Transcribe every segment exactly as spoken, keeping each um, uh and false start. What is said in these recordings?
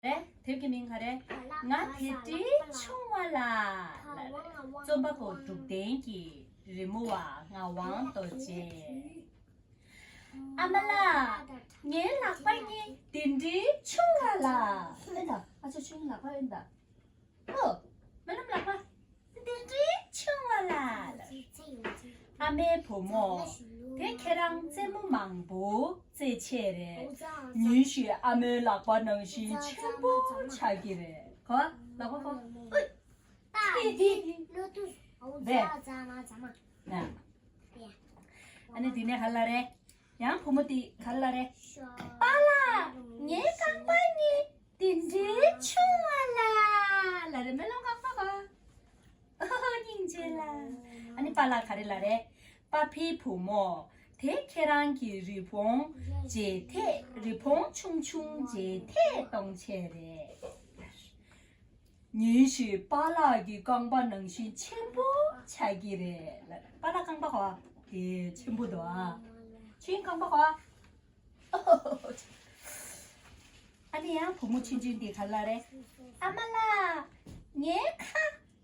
རེད། དེབ་ཀྱི་མིང་ག་རེ། ང་དེ་འདྲའི་ཆུང་བ་ལ། རྩོམ་པ་པོ་འབྲུག་བསྟན་གྱི། རི་མོ་བ་ངག་དབང་རྡོ་རྗེ། ཨ་མ་ལགས། ངའི་ལག་པ་གཉིས་དེ་འདྲའི་ཆུང་བ་ལ། ཨེ་ད། ཨ་ཅོ་ཆུང་ལག་པ་ཨེ་ད། ཨོ། རྨི་ལམ་ལག་པ། འདི་འདྲའི་ཆུང་བ་ལ། ཨ་མའི་བུ་མོ། དེ་ཁྱེད་རང་རྩེད་མོ་མང་པོ་རྩེད་ཆེད་རེད། ཉིན་ཞིག་ཨ་མའི་ལག་པ་ནང་བཞིན་ཆེན་པོ་ཆགས་ཀྱི་རེད། གོ། ལག་པ་གོ། ཨུད། ཨ་ནི་དེ་ནས་ག་ལ་རེད། ཡང་བུ་མོ་དེ་ག་ལ་རེད། པཱ་ལགས། ངའི་རྐང་པ་གཉིས་དེ་འདྲའི་ཆུང་བ་ལ། ལ་རེད། རྨི་ལམ་རྐང་པ་གོ། ཨོ་སྙིང་རྗེ་ལ། ཨ་ནི་པཱ་ལགས་ག་རེ་ལ་རེད། པཱ་ཕའི་བུ་མོ། དེ་ཁྱེད་རང་གི་རི་བོང་རྗེས་ཐད། རི་བོང་ཆུང་ཆུང་རྗེས་ཐད་གཏོང་ཆེད་རེད། ཉིན་ཞིག་པཱ་ལགས་ཀྱི་རྐང་པ་ནང་བཞིན་ཆེན་པོ་ཆགས་ཀྱི་རེད། པཱ་ལགས་རྐང་པ་གོ། དེ་ཆེན་པོ་འདུག་ཨ། ཁྱེད་རྐང་པ་གོ། ཨ་ནི་ཡང་བུ་མོ་ཆུང་ཆུང་དེ་ག་ལ་རེད། ཨ་མ་ལགས། ངའི་ཁ་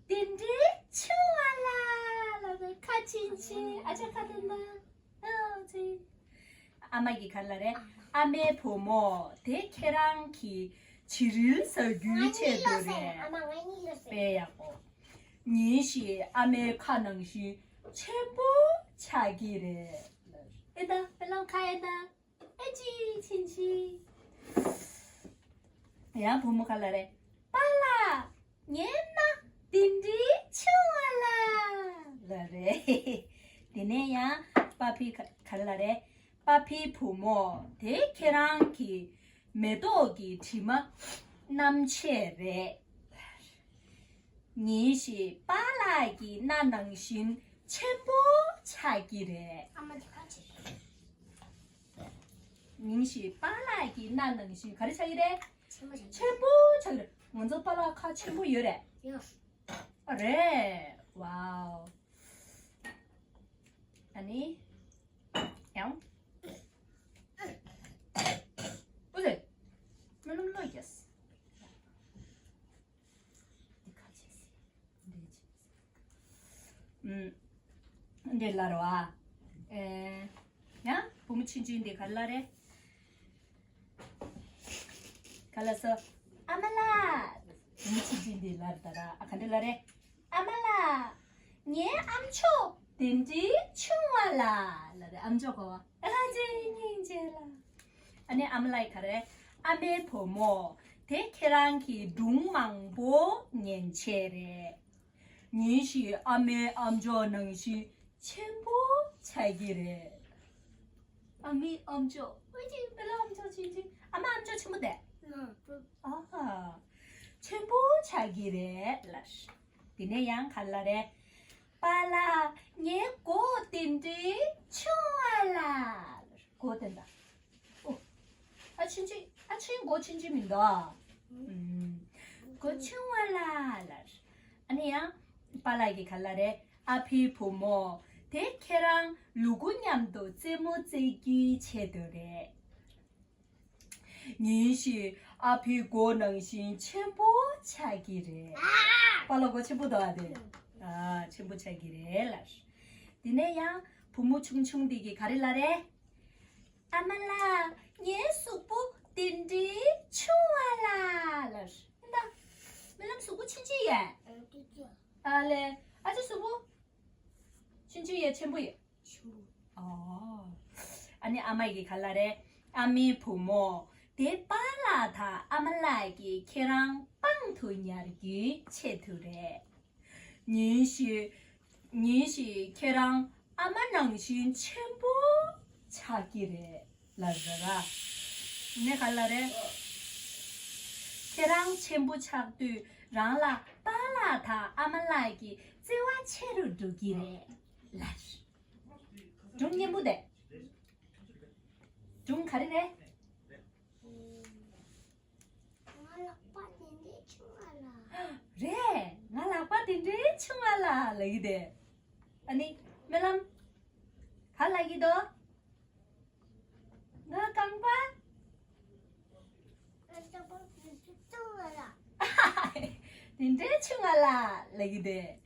དེ་འདྲའི་ཆུང་བ་ལ། ལ་རེད། ཁ་ཆུང་ཆུང་། ཨ་ཅག་ཁ་དེ་ན། ཨོ་ཙི། ཨ་མ་གིས་ག་ལ་རེད། ཨ་མའི་བུ་མོ། དེ་ཁྱེད་རང་གི་བྱི་རིལ་ཟ་རྒྱུའི་ཆེད་དུ་རེད། དཔེ་ཡག་པོ། ཉིན་ཞིག་ཨ་མའི་ཁ་ནང་བཞིན་ཆེན་པོ་ཆགས་ཀྱི་རེད། ཨེ་ད་རྨི་ལམ་ཁ་ཨེ་ད། ཨེ་ཅི་ཆིན་ཆི། ཡང་བུ་མོ་ག་ལ་རེད། པཱ་ལགས། ངའི་སྣ་དེ་འདྲའི་ཆུང་བ་ལ། ལ་རེད། དེ་ནས་ཡང་པཱ་ཕི་ག་ག་ལ་རེད། པཱ་ཕིའི་བུ་མོ། དེ་ཁྱེད་རང་གི་མེ་ཏོག་གི་དྲི་མ་བསྣམས་ཆེད་རེད། ཉིན་ཞིག་པཱ་ལགས་ཀྱི་སྣ་ནང་བཞིན་ཆེན་པོ་ཆགས་ཀྱི་རེད། ཨ་མ་དེ་ག་ཆེ། ཉིན་ཞིག་པཱ་ལགས་ཀྱི་སྣ་ནང་བཞིན་ག་རེ་ཆགས་ཀྱི་རེད། ཆེན་པོ་ཆགས་ཀྱི་རེད། ང་ཚོ་པཱ་ལགས་ཁ་ཆེན་པོ་ཡོད་རེད། ཡོད། ཨ་རེད། ཝའོ། ཨ་ནི། ཡང་། ཨུ་ཙི། རྨི་ལམ་བློ་རྒྱས། འདི་ག་བྱེད་སྲིད། འདི་བྱེད་སྲིད། ཨུམ། འདི་ལ་རོ་ཨ། ཨེ། ཡང་བུ་མོ་ཆུང་ཆུང་འདི་ག་ལ་རེད། ག་ལ་སོ། ཨ་མ་ལགས། བུ་མོ་ཆུང་ཆུང་འདི་ལ་རེད་ད་ར། ཨ་ག་འདི་ལ་རེད། ཨ་མ་ལགས། ངའི་ཨམ་ཅོག་དེ་འདྲའི་ཆུང་བ་ལ། ལ་རེད། ཨམ་ཅོག་གོ། ཨ་ཅེ་སྙིང་རྗེ་ལ། ཨ་ནི་ཨ་མ་ལགས་ག་རེ། ཨ་མའི་བུ་མོ། དེ་ཁྱེད་རང་གིས་སྒྲུང་མང་པོ་ཉན་ཆེད་རེད། ཉིན་ཞིག་ཨ་མའི་ཨམ་ཅོག་ནང་བཞིན་ཆེན་པོ་ཆགས་ཀྱི་རེད། ཨ་མའི་ཨམ་ཅོག་ཨོ་ཅི་པེ་ལ་ཨམ་ཅོག་ཆེན་ཆེན། ཨ་མ་ཨམ་ཅོག་ཆེན་པོ་དེ། ཨ་ཧ། ཆེན་པོ་ཆགས་ཀྱི་རེད་ལ། དེ་ནས་ཡང་ག་ལ་རེད། པཱ་ལགས། ངའི་མགོ་དེ་འདྲའི་ཆུང་བ་ལ། མགོ་དེ་འདྲ། ཨོ། ཨ་ཆུང་ཆུང་། ཨ་ཆུང་མགོ་ཆུང་ཆུང་མི་འདུག་ཨ། ཨུམ། མགོ་ཆུང་བ་ལ་ལ། ཨ་ནི་ཡང་པཱ་ལགས་ཀྱིས་ག་ལ་རེད། ཨ་ཕའི་བུ་མོ། དེ་ཁྱེད་རང་ལུ་གུ་མཉམ་དུ་རྩེད་མོ་རྩེ་རྒྱུའི་ཆེད་དུ་རེད། ཉིན་ཞིག་ཨ་ཕའི་མགོ་ནང་བཞིན་ཆེན་པོ་ཆགས་ཀྱི་རེད། པཱ་ལགས་མགོ་ཆེན་པོ་འདུག་ཨ་དེ། ཨ་ཆེན་པོ་ཆགས་ཀྱི་རེད་ལ། དེ་ནས་ཡང་བུ་མོ་ཆུང་ཆུང་དེ་གིས་ག་རེ་ལ་རེད། ཨ་མ་ལགས། ངའི་གཟུགས་པོ་དེ་འདྲའི་ཆུང་བ་ལ་ལ། ཨེ་ད། རྨི་ལམ་གཟུགས་པོ་ཆུང་ཆུང་ཡས། ཨ་ལེ། ཨ་ཅེ་གཟུགས་པོ་ཆུང་ཆུང་ཡས་ཆེན་པོ་ཡས། ཨོ། ཨ་ནི་ཨ་མ་ཡིས་ག་ལ་རེད། ཨ་མའི་བུ་མོ། དེ་པཱ་ལགས་དང་ཨ་མ་ལགས་ཀྱིས་ཁྱེད་རང་པང་དུ་ཉར་རྒྱུའི་ཆེད་དུ་རེད། ཉིན་ཞིག་ཉིན་ཞིག་ཁྱེད་རང་ཨ་མ་ནང་བཞིན་ཆེན་པོ་ཆགས་ཀྱི་རེད་ལ་ར་ར། ནས་ག་ལ་རེད། ཁྱེད་རང་ཆེན་པོ་ཆགས་དུས་རང་ལ་པཱ་ལགས་དང་ཨ་མ་ལགས་ཀྱི་བརྩེ་བ་ཆེ་རུ་འགྲོ་གི་རེད་ལ། སྒྲུང་སྙན་པོ་དེ། སྒྲུང་ག་རེ་རེད། ང་ལག་པ་དེ་འདྲའི་ཆུང་བ་ལ། རེད། ང་ལག་པ་དེ་འདྲའི་ཆུང་བ་ལ་ལབ་ཀྱི་དེ། ཨ་ནི་རྨི་ལམ། ག་ལབ་ཀྱི་འདུག་ང་རྐང་པ། ང་རྐང་པ་དེ་ཚོ་ དེ་འདྲའི་ཆུང་ང་ལ་ལབ་ཀྱི་འདུག